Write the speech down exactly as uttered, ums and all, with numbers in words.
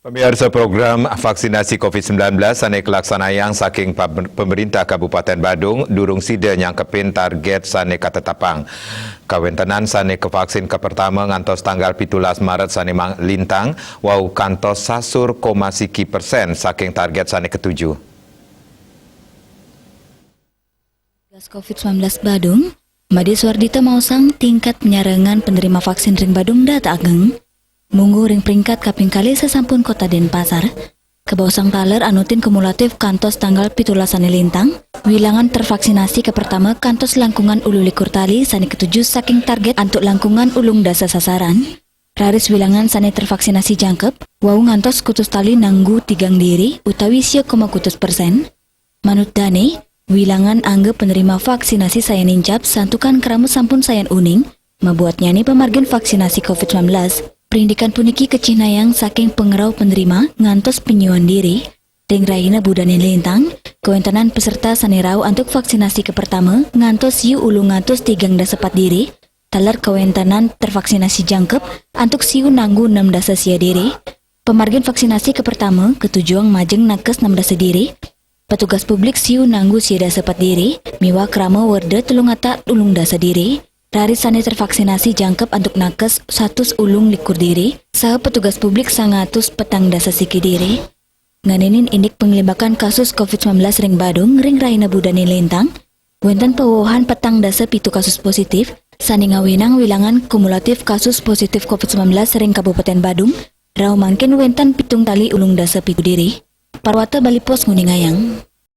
Pamiarsa, program vaksinasi covid sembilan belas sane kalaksanayang saking pab-, pemerintah Kabupaten Badung durung sida nyangkepin target sane katetapang. Kawentenan sane kavaksin kapertama ngantos tanggal pitulas Maret sane mang-, lintang wau kantos sasur koma siki persen saking target sane katuju. Satgas covid sembilan belas Badung, Made Suardita maosang tingkat penyarengan penerima vaksin ring Badung data ageng. Mungguh ring peringkat kaping kalih sasampun Kota Denpasar, kabaosang taler anutin kumulatif kantos tanggal pitulas sane lintang, wilangan tervaksinasi kapertama kantos langkungan ulu likur tali sane katuju saking target antuk langkungan ulung dasa sasaran. Raris wilangan sane tervaksinasi jangkep, wau ngantos kutus tali nanggu tigang diri utawi sia koma kutus persen. Manut dane, wilangan angga penerima vaksinasi sayan nincap santukan krama sampun sayan uning, mabuatnyane pamargin vaksinasi covid sembilan belas. Prindikan puniki kacihnayang saking pangrauh penerima ngantos pinyuan diri. Ring rahina budane lintang, kawentenan peserta sane rauh antuk vaksinasi kapertama ngantos siu ulung atus tigang dasa pat diri, taler kawentenan tervaksinasi jangkep antuk siu nanggu enam dasa sia diri. Pamargin vaksinasi kapertama katujuang majeng nakes enam dasa diri, petugas publik siu nanggu sia dasa pat diri, miwah krama werda telung atak ulung dasa diri. Raris sane tervaksinasi jangkep antuk nakes satus ulung likur diri, saha petugas publik sangatus petang dasa siki diri. Nganinin indik panglimbakan kasus covid sembilan belas ring Badung ring rahina budane lintang, wenten pawohan petang dasa pitu kasus positif, sane ngawinang wilangan kumulatif kasus positif covid sembilan belas ring Kabupaten Badung, rauh mangkin wenten pitung tali ulung dasa pitu diri. Parwata Bali Post nguningayang.